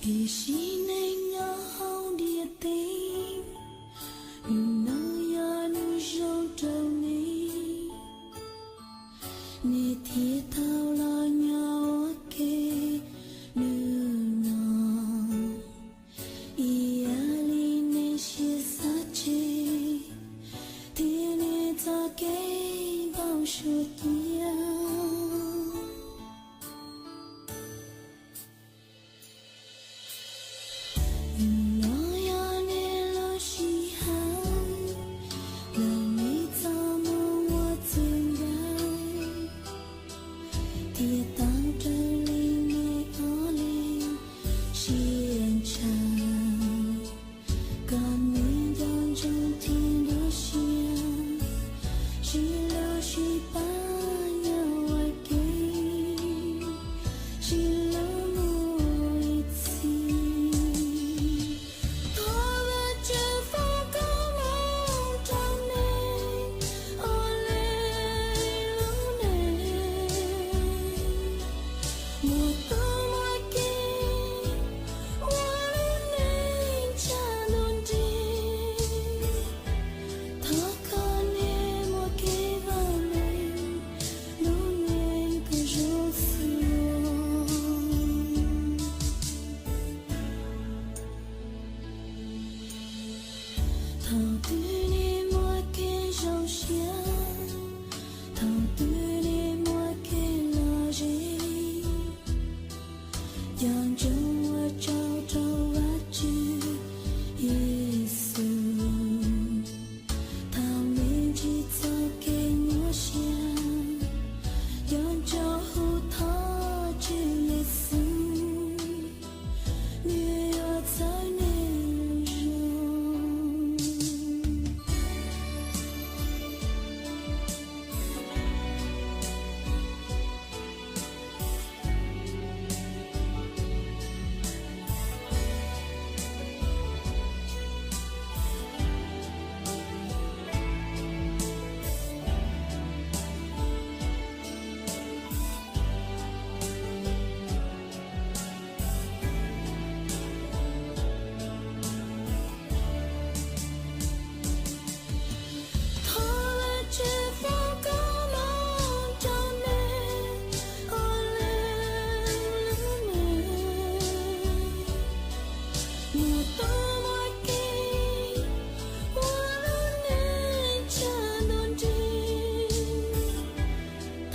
Tiam sis neeg nyob hauv ntiaj teb, nws no yog nws zoo rau nej. Nej thiaj tau los nyob ua ke nws no, ib yam li nej siab xav tseg, thiab nej txoj kev npau suav cia. Nws no yog nej lub sij hawm, lawv nej txoj moo uas txwm ncaim, thiaj tau raws li nej ob leeg siab ntshaw. Kom nej nco ntsoov thiab nrog siab, sib hlub sib pab nyob ua ke, sib hlub mus ib txhis. Thov Vajtswv foom koob hmoov rau nej ua lwm lub neej, muaj tub muaj ki, ua lub neej tsa ntuj nrig. Thov kom nej muaj kev vaj meej, lub neej kom zoo xwb. Thaum twg nej muaj kev zoo siab, thaum twg nej muaj kev lom zem, nco ntsoov ua tsaug rau Vajtswv Yexus. Thaum nej ntsib txoj kev nyuaj siab, nco ntsoov hu thov Tswv Yexus, nws yuav txhawb nej zoo. Thov Vajtswv foom koob hmoov rau nej ua lwm lub neej, muaj tub muaj ki, ua lub neej tsa ntuj nrig.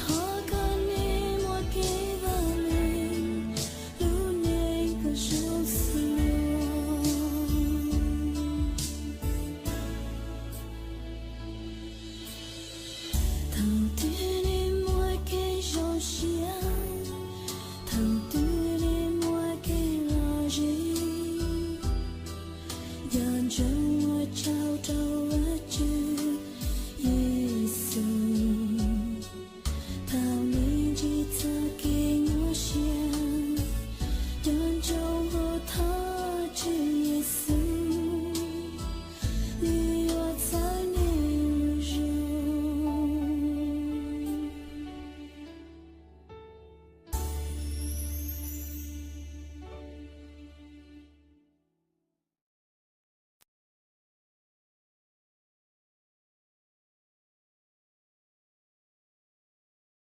Thov kom nej muaj kev vaj meej, lub neej kom zoo xwb. Thaum twg nej muaj kev zoo siab, thaum twg nej muaj kev lom zem, nco ntsoov ua tsaug rau Vajtswv Yexus.